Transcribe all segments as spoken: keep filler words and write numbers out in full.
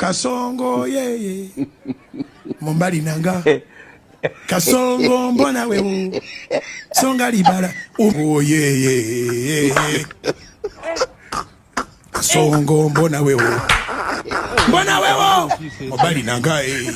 Kasongo, yeah, yeah. Mombali nanga. Kasongo, mbona wewe. Songa libala. Oh, yeah, yeah, yeah, yeah. Kasongo, mbona wewe. Mbona wewe. Mombali nanga, eh.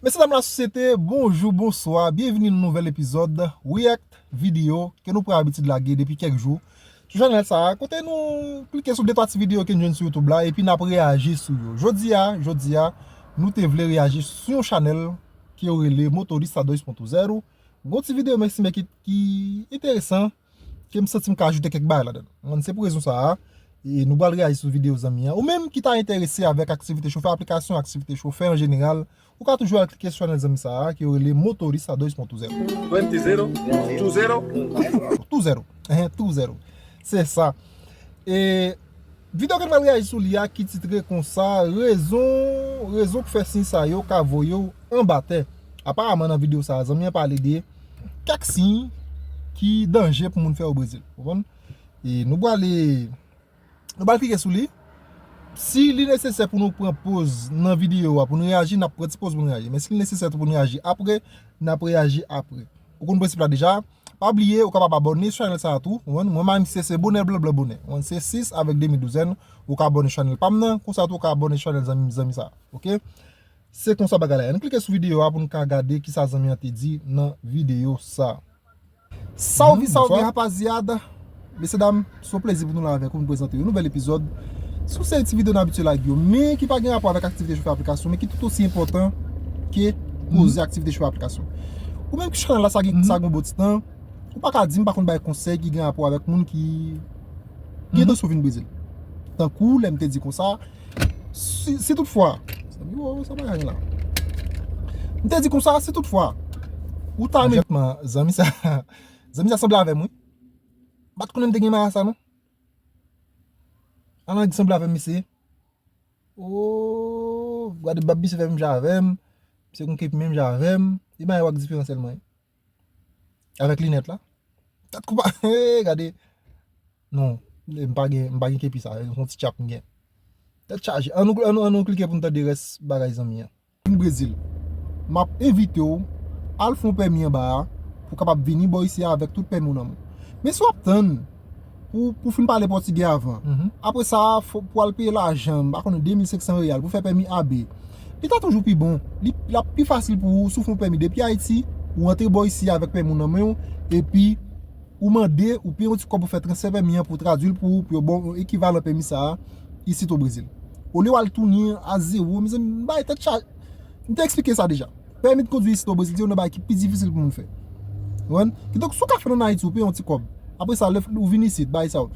Mesye dam lasosyete, bonjou, bonswa, byenvini nan nouvèl epizòd React Video ke nou pran abitid lage depi kèk jou sou chanèl sa a, kote nou klike sou de twa ti videyo ke n jwenn sou YouTube la, epi n ap reyaji sou yo. Jodi a, jodi a, nou te vle reyaji sou yon chanèl ke yo rele Motorista dois ponto zero. Gon ti videyo m estime ki, ki enteresan, ke m santi m ka ajoute kèk bagay ladan l. Mwen, se pou rezon sa a, e nou pral reyaji sou videyo zanmi an. Ou menm ki ta enterese avèk aktivite chofè aplikasyon, aktivite chofè an jeneral, ou ka toujou al klike sou chanèl zanmi sa a, ke yo rele Motorista dois ponto zero. Twenty zero, two zero. Two zero. Ehe, two zero. Se sa. E videyo ke n pral reyaji sou li a ki titre konsa, rezon, rezon k fè siy sa yo ka voye w anba tè. Aparaman nan videyo sa a, zanmi an pale de kèk siy ki danje pou moun fè o Brezil. Konprann? E nou prale, nou pral klike sou li. Si li nesesè pou nou pran poz nan videyo a, pou nou reyaji, n ap pran ti poz pou nou reyaji. Men si li nesesè tou pou nou reyaji apre, n ap reyaji apre. Ou konn prensip la deja. Pa bliye, ou kapab abòne sou chanèl sa a tou. Ou konprann? Mwen, m a misye se bonè blan blan bonè. Ou konprann? Se sis avèk demi douzèn. Ou ka abòne sou chanèl pa m nan. Konsa tou, ou ka abòne sou chanèl zanmi, zanmi sa a. Oke? Se konsa bagay la ye. Ann klike sou videyo a pou n ka gade kisa zanmi an te di nan videyo sa. Salve, salve, rapaziada. Mesye dam, se yon plezi pou nou la avèk ou, nou prezante yon nouvèl epizòd sou seri ti videyo n abitye lage yo, men ki pa gen rapò avèk aktivite chofè aplikasyon, men ki tout osi enpòtan ke koze aktivite chofè aplikasyon. Ou menm ki chanèl la, sa gen, sa gen bon ti tan, ou pa ka di m pa konn bay konsèy ki gen rapò avèk moun ki, ki entansyon vin Brezil. Tankou lè m te di konsa, si, si toutfwa, zanmi, wo, sa bagay la. M te di konsa, si toutfwa, ou ta renmen. Zanmi sa, zanmi sa sanble avè m, wi. M pa t konnen m te gen mara sa, non. Alan ki sanble avè m, mesye. Oh, gade bab misye fè menm jan avè m. Misye gon kepi menm jan avè m. E bagay w ak diferan sèlman, wi. Avèk linèt la. Tèt koupa, gade. Non, m pa gen, m pa gen kepi sa. Se yon ti tchap m gen. Tèt chaje. Ann nou, ann nou, ann nou klike pou n tande rès bagay zanmi an. Vin Brezil. M ap envite w al fè yon pèmi anba a pou w kapab vini bò isi a avèk tout pèmi w nan men w. Men si w ap tann pou, pou fin pale pòtigè avan, apre sa, fò, pou al peye lajan, m pa konnen, de mil senk san reyal pou fè pèmi A B, li ta toujou pi bon. Li, l ap pi fasil pou ou si w fè yon pèmi depi Ayiti, ou antre bò isi a avèk pèmi w nan men w, epi ou mande, ou peye yon ti kòb pou fè transfè pèmi an, pou tradui l pou ou, pou yo ba w yon ekivalan pèmi sa a, isit o Brezil. Olye w al tounen a zewo, mezanmi, m bay tèt chaje. M te eksplike sa deja. Pèmi de kondwi isit o Brezil, se youn nan bagay ki pi difisil pou moun fè. Ou konprann? Kidonk, si w ka fè l ann Ayiti, ou peye yon ti kòb. Apre sa, lè ou vin isit, bay sa yo.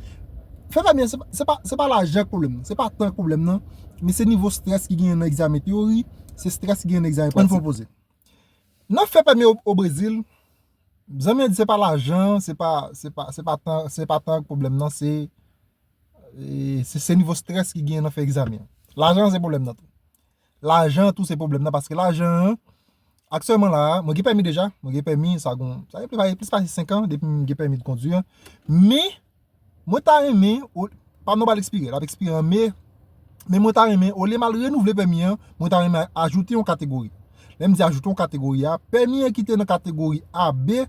Fè pèmi an, se pa, se pa, se pa lajan k pwoblèm nan, se pa tan k pwoblèm nan, men se nivo estrès ki genyen nan egzamen teyori, se estrès ki genyen nan egzamen pratik. Ann fè yon poze. Nan fè pèmi o, o Brezil, zanmi an di se pa lajan, se pa, se pa, se pa tan, se pa tan k pwoblèm nan, se, e, se, se nivo estrès ki genyen nan fè egzamen an. Lajan an se pwoblèm nan tou. Lajan an tou se pwoblèm nan, paske lajan an, aktyèlman la a, mwen gen pèmi deja, mwen gen pèmi, sa gon, sa gen plis, plis pase senk an depi m gen pèmi de kondwi an. Men, mwen ta renmen, o, pa m nan pral ekspire, l ap ekspire an me, men mwen ta renmen, olye m al renouvle pèmi an, mwen ta renmen ajoute yon kategori. Lè m di ajoute yon kategori a, pèmi an ki te nan kategori A B,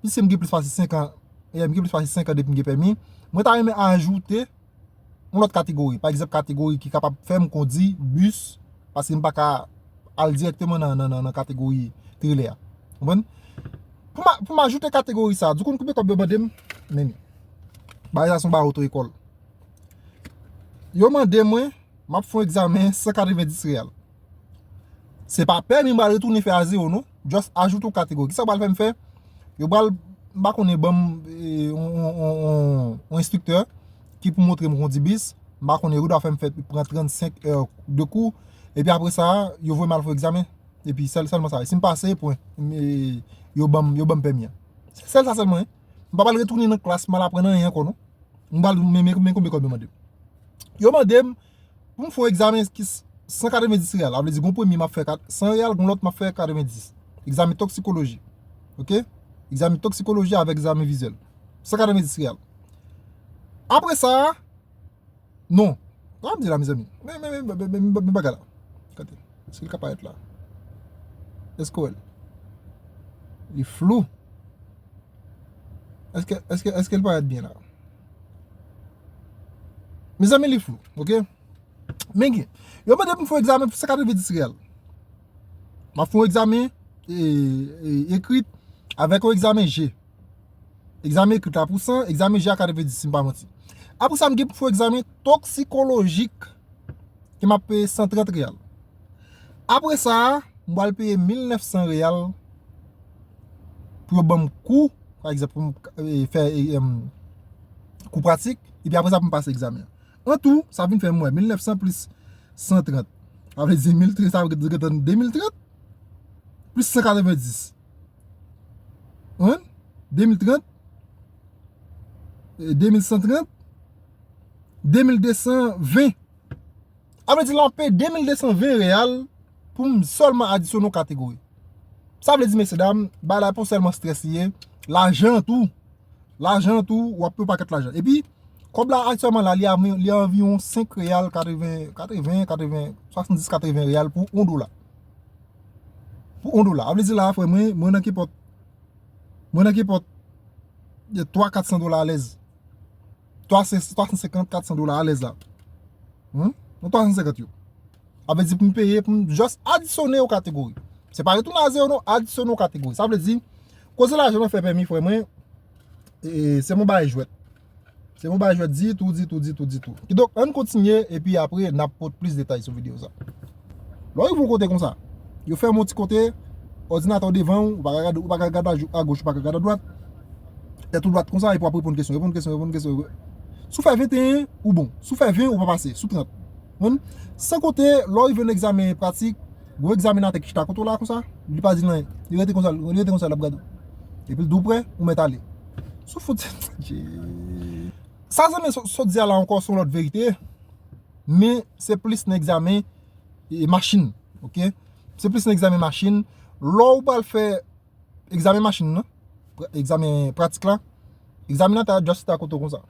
piske m gen plis pase senk an, e, m gen plis pase senk an depi m gen pèmi, mwen ta renmen ajoute yon lòt kategori. Pa egzanp, kategori ki kapab fè m kondi bis, paske m pa ka al dirèkteman nan, nan, nan, nan kategori trelè a. Konprann? Pou m a, pou m ajoute kategori sa a, di w konn konbyen kòb yo mande m? Men, bagay sa se yon bagay oto ekòl. Yo mande mwen, m ap fè yon egzamen san katrevenndis reyal. Se pa pèmi m pral retounen fè a zewo, non. Just ajoute yon kategori. Kisa yo pral fè m fè? Yo pral, m pa konnen, ban m, e, yon, yon, yon, yon, yon enstriktè ki pou montre m kondi bis. M pa konnen, yo dwa fè m fè, pran trannsenk è de kou. Epi apre sa, yo voye m al fè egzamen. Epi sèl, sèlman sa. Si m pase, pwen. E, yo ban m, yo ban m pèmi an. Se sèl sa sèlman, wi. M pa pral retounen nan klas, m al aprann anyen ankò, non. M pral, men, men, men konbyen kòb yo mande m? Yo mande m pou m fè yon egzamen ki s-, san katrevenndis reyal. Sa vle di, gon premye m ap fè kat-, san reyal, gon lòt m ap fè katrevenndis. Egzamen toksikoloji. Oke? Egzamen toksikoloji avèk egzamen vizyèl. San katrevenndis reyal. Apre sa, non. Sa m ap di la, mezanmi. Men, men, men, men, men, men, men bagay la. Gade. Èske l ka parèt la? Èske w wè l? Li flou. Èske, èske, èske l parèt byen la? Mezanmi, li flou, oke? Men gen. Yo mande pou m fè yon egzamen pou san katrevenndis reyal. M ap fè yon egzamen, e, e, ekri avèk yon egzamen G. Egzamen ekri a pou san, egzamen G a katrevenndis, si m pa manti. Apre sa, m gen pou fè yon egzamen toksikolojik ke m ap peye san trant reyal. Apre sa, m pral peye mil nèf san reyal pou yo ban m kou, pa egzanp, pou m, e, fè, e, em, kou pratik, epi apre sa, pou m pase egzamen an. An tou, sa vin fè m wè mil nèf san plis san trant. Sa vle di mil trant, sa vle di de mil trant plis san katrevenndis. Wi? De mil trant, e, de mil san trant, de mil de san ven. Sa vle di la, m ap peye de mil de san ven reyal pou m sèlman adisyone yon kategori. Sa vle di, mesye dam, bagay la pa sèlman strès li ye, lajan tou. Lajan tou, w ap peye yon pakèt lajan. Epi, kòb la aktyèlman la, li anvi-, li anviwon senk reyal, katreven, katreven, katreven, swasanndis, katreven reyal pou yon dola. Pou yon dola. Sa vle di la, frè mwen, mwen nan kenpòt, mwen nan kenpòt, twa, kat san dola alèz. Twa san, twa san senkant, kat san dola alèz la. Hmm? Nan twa san senkant yo. Sa vle di pou m peye, pou m just adisyone yon kategori. Se pa retounen a zewo non, adisyone yon kategori. Sa vle di, koze lajan nan fè pèmi, frè mwen, e, se yon bagay jwèt. Se yon bagay jwèt ditou, ditou, ditou, ditou. Kidonk, ann kontinye, epi apre, n ap pote plis detay sou videyo sa. Lè w rive yon kote konsa, yo fèmen yon ti kote, òdinatè w devan w, ou pa ka gade, ou pa ka gade agoch, ou pa ka gade adwat. Tèt ou dwat konsa, epi w ap reponn kesyon, reponn kesyon, reponn kesyon. Si w fè venteyen, ou bon. Si w fè ven, ou pa pase. Si w trant. Konprann? San konte, lè w rive nan egzamen pratik, gwo egzaminatè ki chita kote w la konsa, li pa di l anyen. Li rete konsa, li rete konsa, l ap gade w. Epi l di w prè, ou mèt ale. Si w fout. Sa zanmi sot, sot di a la ankò, se yon lòt verite. Men se plis nan egzamen, e, machin, oke? Se plis nan egzamen machin. Lè w pral fè egzamen machin nan, pra-, egzamen pratik la, egzaminatè a just chita kote w konsa.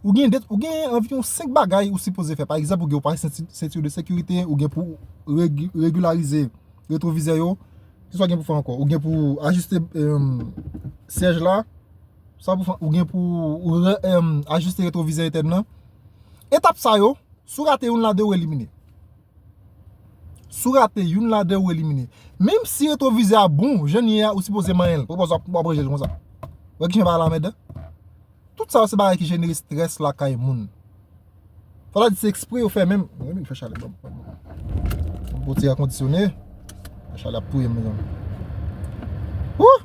Ou gen de, ou gen anviwon senk bagay ou sipoze fè. Pa egzanp, ou gen pou pase senti-, senti de sekirite, ou gen pou regi-, regilarize retwovizè yo. Kisa w gen pou fè ankò? Ou gen pou ajiste, em, syèj la. Sa pou fè, ou gen pou ou re-, em, ajiste retwovizè entèn nan. Etap sa yo, si w rate youn ladan yo, ou elimine. Si w rate youn ladan yo, ou elimine. Menm si retwovizè a bon, jan l ye a, ou sipoze manyen l. Pou w ap, w ap ranje l konsa. Wè kijan bagay la anmèdan? Tout sa yo se bagay ki jenere strès lakay moun. Fò ta di se ekspre yo fè menm. Mwen menm fè chalè ban m. Mwen pote akondisyone. Chalè ap touye m, mezanmi. Wouh!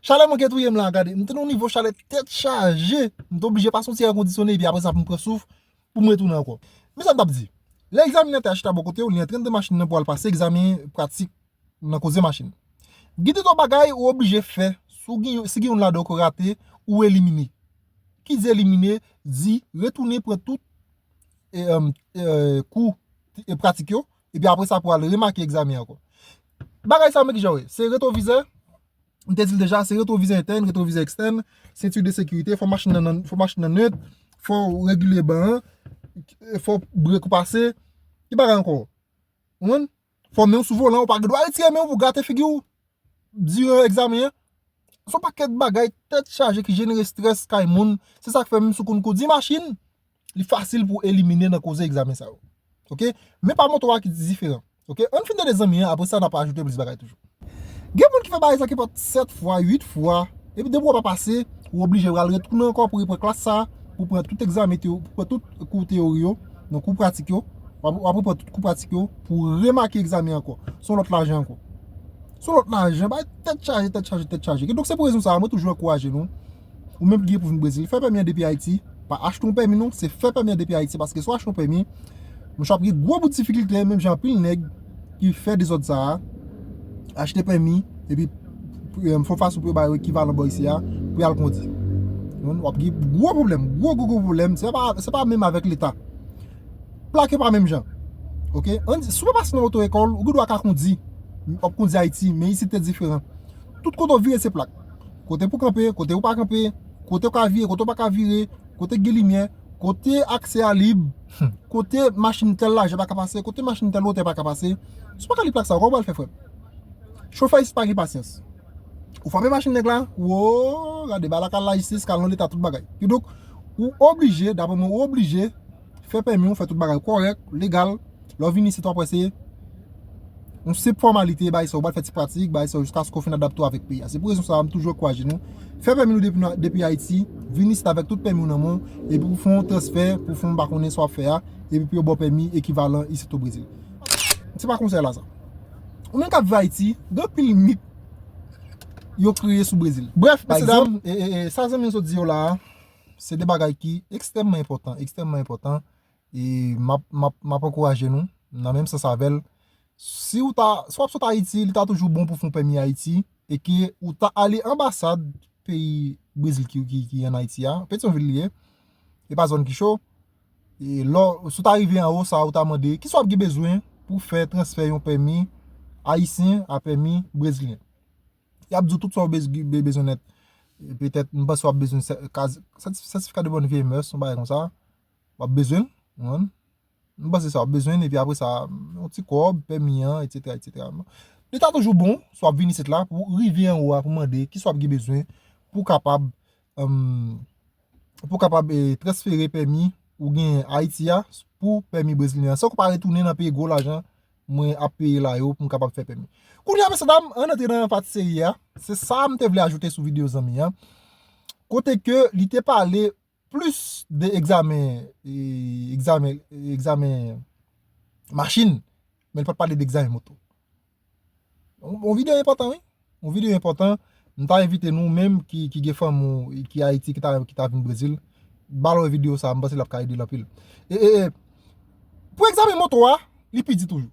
Chalè manke touye m la, gade. M te nan yon nivo chalè tèt chaje. M te oblije pase yon ti akondisyone, epi apre sa pou m pran souf, pou m retounen ankò. Men sa m t ap di. Lè egzaminatè a chita bò kote w, li antre anndan machin nan pou al pase egzamen pratik nan koze machin. Gen de twa bagay ou oblije fè, si w gen, si gen youn ladan yo ke w rate, ou elimine. Ki di elimine, di retounen pran tout, e, e, e, kou, e, pratik yo, epi apre sa pou al remake egzamen an ankò. Bagay sa yo, men kijan yo ye. Se retwovizè, m te di l deja, se retwovizè entèn, retwovizè ekstèn, senti de sekirite, fò machin nan, nan, fò machin nan net, fò w regile ban an, fò brek ou pase, ki bagay ankò? Ou konprann? Fò men w sou volan, ou pa gen dwa retire men w pou grate figi w diran egzamen an. Se yon pakèt bagay tèt chaje ki jenere strès kay moun. Se sa k fè menm si w konn kondi machin, li fasil pou w elimine nan koze egzamen sa yo. Oke? Men pa moto a ki diferan. Oke? Ann fin tande zanmi an, apre sa n ap ajoute plis bagay toujou. Gen moun ki fè bagay sa ki fèt sèt fwa, uit fwa, epi depi w pa pase, ou oblije pral retounen ankò pou repran klas sa, pou pran tout egzamen teyori, pou pran tout kou teyori yo, non, kou pratik yo, w ap, w ap repran tout kou pratik yo pou remake egzamen ankò. Se yon lòt lajan ankò. Se yon lòt lajan, bay tèt chaje, tèt chaje, tèt chaje. Kidonk se pou rezon sa a, mwen toujou ankouraje nou. Ou menm ki gen pou vin Brezil, fè pèmi an depi Ayiti. Pa achte yon pèmi non, se fè pèmi an depi Ayiti, paske si w achte yon pèmi, monchè, w ap gen gwo bout difikilte, menm jan anpil nèg ki fè dezòd sa a, achte pèmi, epi, em, fè yon fason pou yo ba yo ekivalan bò isi a, pou y al kondi. W ap gen gwo pwoblèm, gwo, gwo, gwo pwoblèm. Se pa, se pa menm avèk Leta. Plak yo pa menm jan. Oke? Ann di, si w pa pase nan oto ekòl, ou gen dwa ka kondi. W ap kondi Ayiti, men isit te diferan. Tout kote w vire, se plak. Kote pou kanpe, kote ou pa kanpe, kote ou ka vire, kote ou pa ka vire, kote gen limyè, kote aksè a lib, Kote machin tèl lajè pa ka pase, kote machin tèl wotè pa ka pase, si w pa ka li plak sa, kòman w pral fè, frè m? Chofè isit pa gen pasyans. Ou frape machin nèg la, wo, gade, ba l al lajistis, k al nan leta, tout bagay. Kidonk, ou oblije, daprè mwen, ou oblije fè pèmi w, fè tout bagay kòrèk, legal. Lè w vin isit, w ap wè se yon senp fòmalite, bay sa, ou pral fè ti pratik, bay sa, jiskaske w fin adapte w avèk peyi a. Se pou rezon sa a, m toujou ankouraje nou. Fè pèmi nou depi, depi Ayiti, vin isit avèk tout pèmi w nan men w, epi pou fè yon transfè, pou fè yon pa konnen sa w ap fè a, epi pou yo ba w pèmi ekivalan isit o Brezil. Se pa konsèy la sa. Ou menm k ap viv Ayiti, gen anpil mit yo kreye sou Brezil. Brèf, mesye dam, e, e, e, sa zanmi m sot di yo la a, se de bagay ki ekstrèmman enpòtan, ekstrèmman enpòtan. E m ap, m ap, m ap ankouraje nou nan menm sans avè l. Si w ta, si w ap sot Ayiti, li ta toujou bon pou fè yon pèmi Ayiti, e ke ou ta ale anbasad peyi Brezil ki, ki, ki ann Ayiti a, Petyonvil li ye, e pa zòn ki cho. E lò, si w ta rive anwo sa, ou ta mande, kisa w ap gen bezwen pou fè transfè yon pèmi ayisyen a pèmi brezilyen? Y ap di w tout sa w bez-, be-, bezwen nèt. E petèt, m panse w ap bezwen sè-, kaz-, sètif-, sètifika de bòn vye mès, yon bagay konsa. W ap bezwen l, w konprann? M panse sa, w ap bezwen l, epi apre sa, yon ti kòb, pèmi an, etsetera, etsetera. Li ta toujou bon, si w ap vin isit la, pou w rive anwo a, pou mande, kisa w ap gen bezwen, pou w kapab, em, pou w kapab, eh, transfere pèmi ou gen Ayiti a, pou pèmi brezilyen an, san ke w pa retounen nan peye gwo lajan mwen ap peye la yo pou m kapab fè pèmi. Kounye a, mesye dam, ann antre nan pati serye a. Se sa m te vle ajoute sou videyo zanmi an. Kote ke li te pale plis de egzamen, e, egzamen, egzamen machin, men li pa t pale de egzamen moto. Yon, yon videyo enpòtan, wi. Yon videyo enpòtan. M ta envite nou menm ki, ki gen fanmi w, ki Ayiti, ki ta, ki ta vin Brezil, ba l wè videyo sa, m panse l ap ka ede l anpil. E, e, e, pou egzamen moto a, li pi di toujou.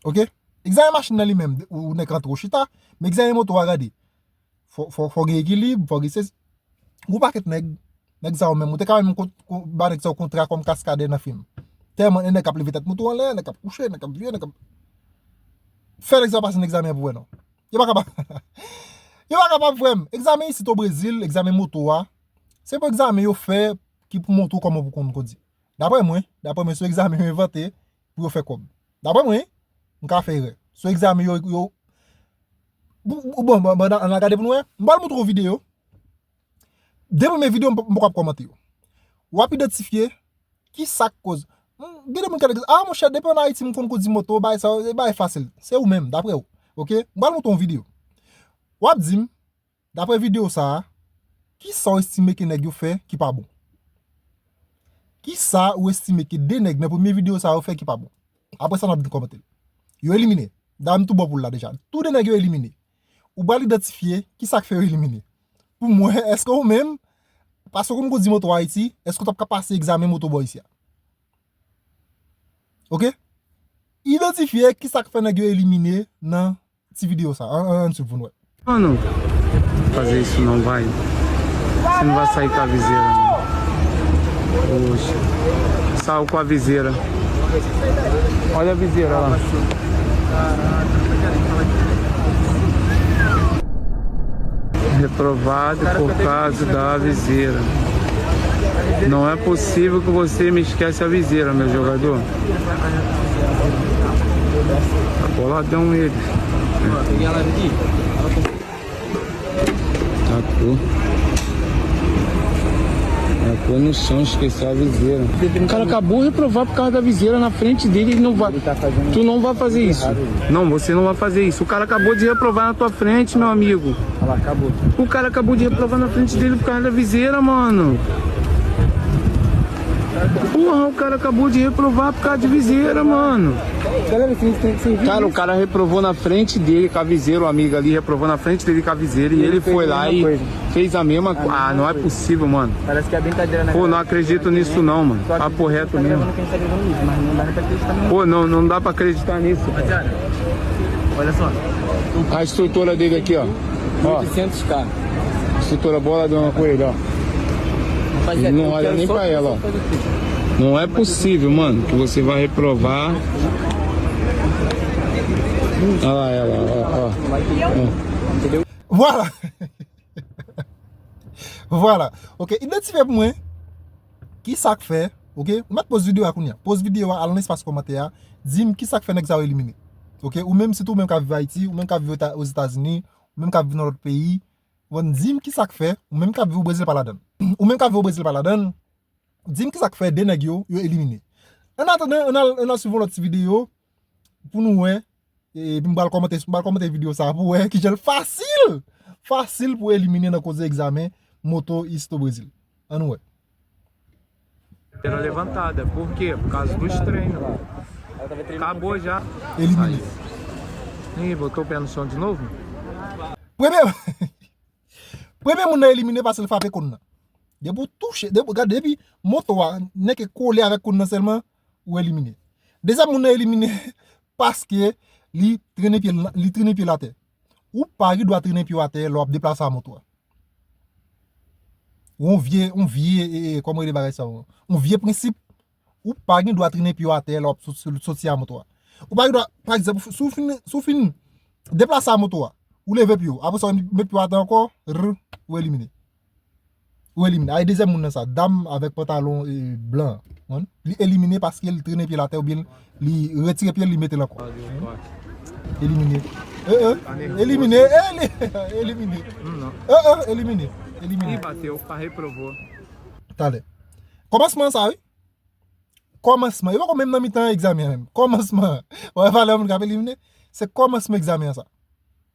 Oke? Egzamen machin nan li menm, ou, ou nèk rantre w chita, men egzamen moto a, gade. Fò, fò, fò gen ekilib, fò gen sesi. Gwo pakèt nèg, nèg sa yo menm, ou te ka menm kont-, kon-, ba nèg sa yo kontra kòm kaskadè nan fim. Tèlman nèg k ap leve tèt moto anlè, nèg k ap kouche, nèg k ap vire, nèg k ap fè nèg sa yo pase nan egzamen pou wè non. Yo pa kapab. Yo pa kapab, frè m. Egzamen isit o Brezil, egzamen moto a, se pou egzamen yo fè ki pou montre w kòman pou konn kondui. Daprè mwen, daprè mwen, se yon egzamen yo envante pou yo fè kòb. Daprè mwen, m ka fè erè. Se yon egzamen yo, yo, bon, bon, bon, bon, ann al gade pou nou wè. M pral montre w videyo. De premye videyo, m p-, m poko ap kòmante yo. W ap idantifye ki sa k koz. M, gen de moun k ap di, "Ah, monchè, depi ann Ayiti, m konn kondui moto, bagay sa, e bagay fasil." Se ou menm, daprè ou. Oke? M pral montre w yon videyo. W ap di m, daprè videyo sa a, ki sa w estime ke nèg yo fè ki pa bon? Ki sa ou estime ke de nèg nan premye videyo sa a yo fè ki pa bon? Apre sa, n ap vin kòmante l. Yo elimine. Dayè, m tou bon pou l la deja. Tou de nèg yo elimine. Ou pral idantifye ki sa k fè yo elimine. Pou mwen, èske ou menm, paske w konn kondui moto Ayiti, èske w t ap ka pase egzamen moto bò isi a? Oke? Idantifye ki sa k fè nèg yo elimine nan ti videyo sa. Ann, ann, ann swiv pou n wè. Mano, fazer isso não vai. Você não vai sair com a viseira, não. Poxa. Saiu com a viseira. Olha a viseira lá. Reprovado por causa da viseira. Não é possível que você me esquece a viseira, meu jogador. Tá boladão ele. Tacou. Tacou no chão, esqueceu a viseira. O cara acabou de reprovar por causa da viseira na frente dele, ele não vai. Tu não vai fazer isso. Não, você não vai fazer isso. O cara acabou de reprovar na tua frente, meu amigo. Olha lá, acabou. O cara acabou de reprovar na frente dele por causa da viseira, mano. Porra, o cara acabou de reprovar por causa de viseira, mano. Galera, vocês têm que servir. Cara, o cara reprovou na frente dele com a viseira, o amigo ali reprovou na frente dele com a viseira e ele foi lá e fez a mesma coisa. Ah, não é possível, mano. Parece que é brincadeira, né? Pô, não acredito nisso não, mano. Papo reto mesmo. Pô, não, não dá pra acreditar nisso, cara. Rapaziada, olha só. A estrutura dele aqui, ó. Ó. Oitocentos K. Estrutura boladona com ele, ó. Rapaziada, não olha nem pra ela, ó. Não é possível, mano, que você vai reprovar. Olha lá ela, ó, ó. Ó. Entendeu? Vwala. Vwala. Ok, idantifye pou mwen ki sa k fè Ok? Ou mèt poz videyo a kounye a. Poz videyo a, al nan espas kòmantè a. Di m kisa k fè nèg sa yo elimine. Ok? Ou menm, sitou ou menm k ap viv Ayiti, ou menm k ap viv Eta- Ozetazini, ou menm k ap viv nan lòt peyi, ou konn, di m kisa k fè, ou menm k ap viv Brezil pa ladan l. Ou menm k ap viv Brezil pa ladan l, di m kisa k fè de nèg yo, yo elimine. Annatandan, ann al, ann al swiv yon lòt ti videyo pou nou wè. Epi m pral kòmante, m pral kòmante videyo sa a pou wè kijan l fasil, fasil pou elimine nan koze egzamen moto isit o Brezil. Ann wè. Deu uma levantada. Por quê? Por causa dos treinos. Acabou já. Elimine. Ih, botou o pé no chão de novo? Premye, premye moun nan elimine paske l frape kòn nan. Depi w touche, depi, gade, depi moto a nèke kole avèk kòn nan sèlman, ou elimine. Dezyèm moun nan elimine paske li trennen pye l, li trennen pye l atè. Ou pa gen dwa trennen pye w atè lè w ap deplase a moto a. Ou yon vye, yon vye, e, e, kòman rele bagay sa yo? Yon vye prensip, ou pa gen dwa trennen pye w atè lè w ap sot- sot- soti a moto a. Ou pa gen dwa, pa egzanp, si w fin, si w fin deplase a moto a, ou leve pye w, apre sa w met pye w atè ankò, rr, ou elimine. Ou elimine. Ay, dezyèm moun nan sa, dam avèk pantalon, e, blan an. Li elimine paske li trennen pye l atè oubyen li retire pye l, li mete l ankò. Elimine. E, e, elimine, eli- elimine. E, e, elimine. Elimine. Ih, bateu, pa reprovou. Talè. Kòmansman sa, wi. Kòmansman. E poko menm nan mitan egzamen an menm. Kòmansman. Ou wè valè moun k ap elimine? Se kòmansman egzamen an sa.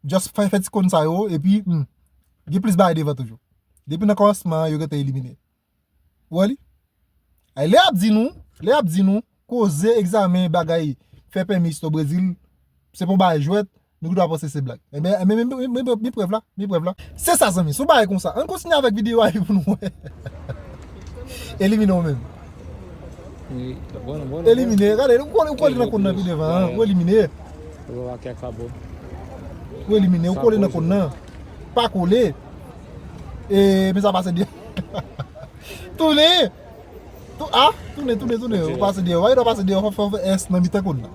Just fè, fè ti kòn sa yo, epi, hmm, gen plis bagay devan toujou. Depi nan kòmansman an, yo gentan elimine. Ou wè li? Ay, lè y ap di nou, lè y ap di nou, koze egzamen bagay, fè pèmi isit o Brezil, se pa yon bagay jwèt, nou gen dwa panse se blag. Ebyen, men, men, men, men, men prèv la, men prèv la. Se sa, zanmi, se yon bagay konsa. Ann kontinye avèk videyo a pou nou wè. Elimine w menm. Ih, tá bom, bom. Elimine, gade, ou kole, ou kole nan kòn nan pi devan, an, ou elimine. Vou aqui acabou. Ou elimine, ou kole nan kòn nan. Pa kole. E, men sa pase byen. Tounen! Tou- Ah, tounen, tounen, tounen. Ou pase deyò. Ou pa gen dwa pase deyò, fò, fò, fò S nan mitan kòn nan.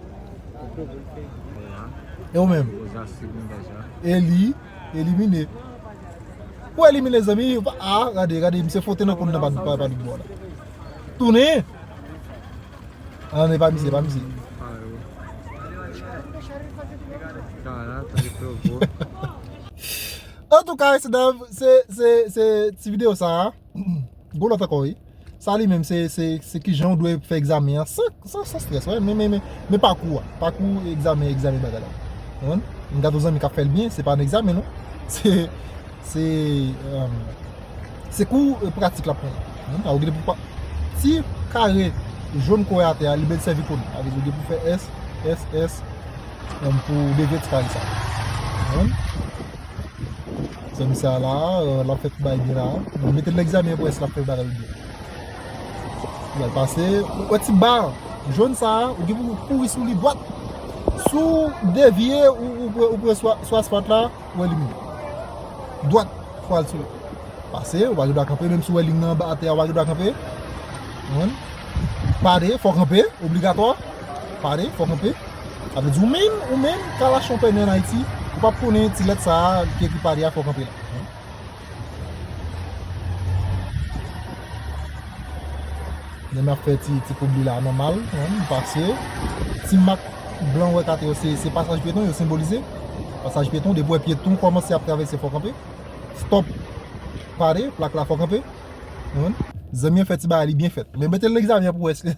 E ou menm? Vou usar a segunda já. E li, elimine. Ou elimine, zanmi. Ou pa- Ah, gade, gade, misye fote nan kòn nan pa, pa, pa di bò la. Tounen! Ah, non, e pa misye, e pa misye. Parou. Caraca, reprovou. Antouka, mesye dam, se, se, se ti videyo sa a. Gon lòt ankò, wi. Sa li menm, se, se, se kijan w dwe fè egzamen an san, san, san strès, wè. Men, men, men, men pakou a. Pakou egzamen, egzamen bagay la. Konprann? M gade yon zanmi k ap fè l byen, se pa nan egzamen, non. Se, se, um, se kou, eh, pratik l ap pran. Hmm, a, ou gen pou pa- ti kare jòn kò atè a, li bèl sèvi kòn. Sa vle di ou gen pou fè S, S, S, um, pou devye ti kare sa. Konprann? Zanmi sa la, euh, l ap fè tout bagay byen la. Mete l nan egzamen pou wè si l ap fè bagay yo byen. L al pase, ou wè ti ba jòn sa a, ou gen pou kouri sou li dwat. Si w devye, ou, ou, ou pran sou, sou asfalt la, ou elimine. Dwat, fò al sou li. Pase, ou pa gen dwa kanpe, menm si w wè liy nan anba atè a, ou pa gen dwa kanpe. Konprann? Pare, fò kanpe, obligatwa. Pare, fò kanpe. Sa vle di ou menm, ou menm, k al achte yon pèmi ann Ayiti, ou p ap konnen ti lèt sa a ki ekri pare a, fò kanpe la. Nèg m ap fè ti, ti koub li la nòmal, konprann, m pase. Ti mak blan ou wè k atè yo, se, se pasaj pyeton, yo senbolize. Pasaj pyeton, depi w wè pyeton kòmanse ap travèse, fò kanpe. Stop. Pare, plak la fò kanpe. Konprann? Zanmi an fè ti bagay li byen fèt. Men mete l nan egzamen pou wè si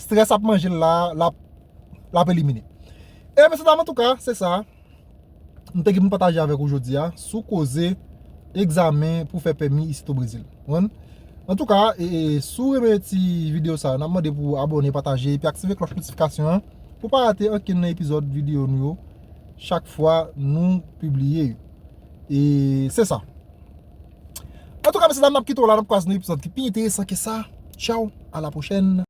strès ap manje l la, l ap, l ap elimine. E mesye dam, antouka, se sa. M te gen pou m pataje avèk ou jodi a sou koze egzamen pou fè pèmi isit o Brezil. Konprann? Antouka, e, e, si w renmen ti videyo sa, n ap mande pou w abòne, pataje, epi aktive klòch notifikasyon an pou w pa rate ankenn nan epizòd videyo nou yo chak fwa nou pibliye yo. E se sa. Antouka, mesye dam, n ap kite w la, n ap kwaze nan epizòd ki pi enteresan ke sa. Tchaw, a la pwochèn.